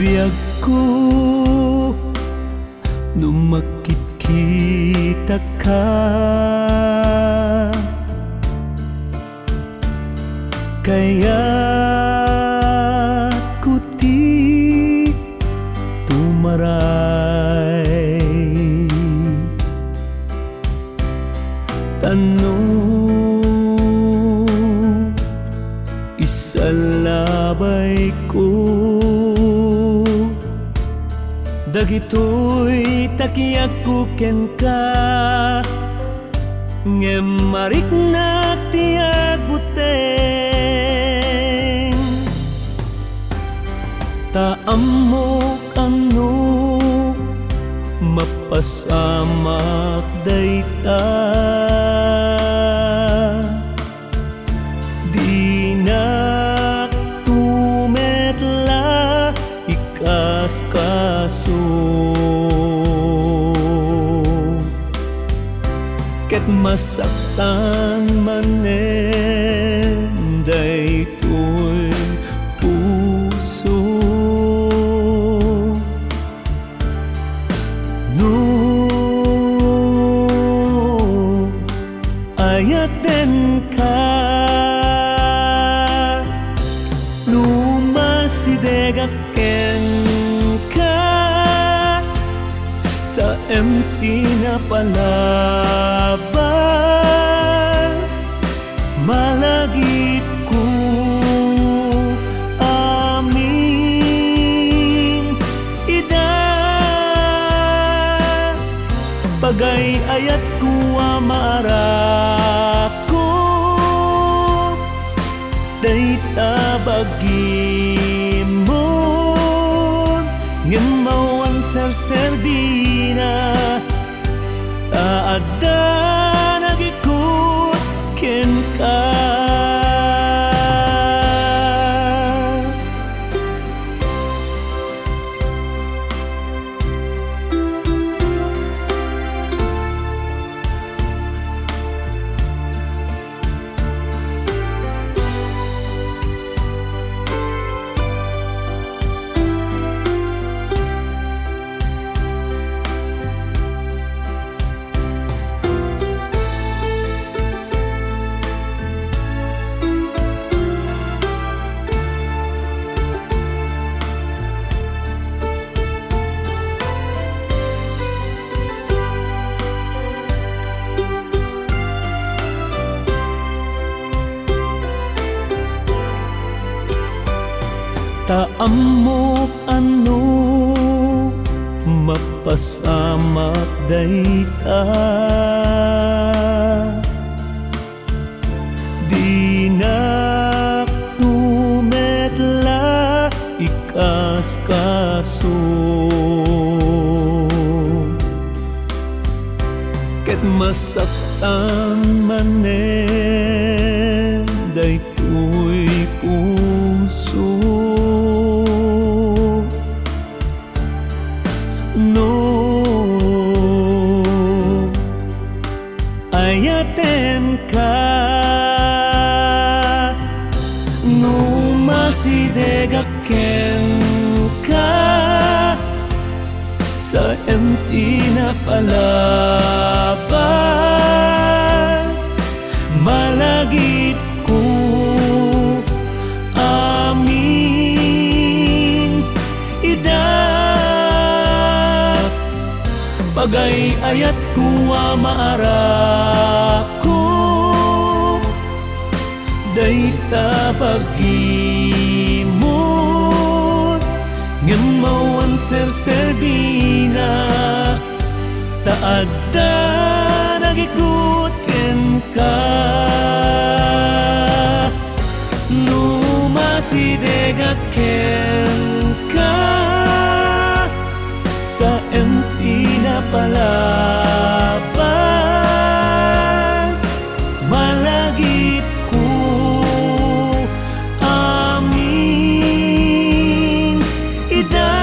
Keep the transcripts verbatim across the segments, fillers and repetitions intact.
Biagko no makitkitak ka, kayatko ti tumaray. Tano isalabayko dagitoy takiagko kenka, ngem mariknak ti agbuteng. Ta ammok a no mapasamak dayta, dinak tu met la ikaskaso. Ket masaktan manen daytoy puso no ayatenka, no masidegak kenka, saem ti napalabas, malagipko amin ida. Pagay-ayatko a maarakko dayta bagimon, ngem awan serserbina, ta adda nagikut kenka. Ta ammok a no mapasamak dayta, dinak tu met la ikaskaso. Ket masaktan manen daytoy puso no ayatenka, no masidegak kenka, saem ti napalabas, malagipko amin ida. Pagay-ayatko a maarakko dayta bagimon, ngem awan serserbina, ta adda nagikut kenka. No masidegak kenka, saem ti napalabas, malagipko amin ida.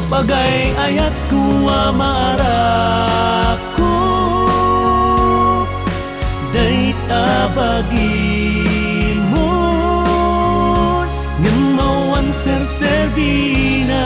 Pagay-ayatko a maarakko dayta bagimon, ngem serbina.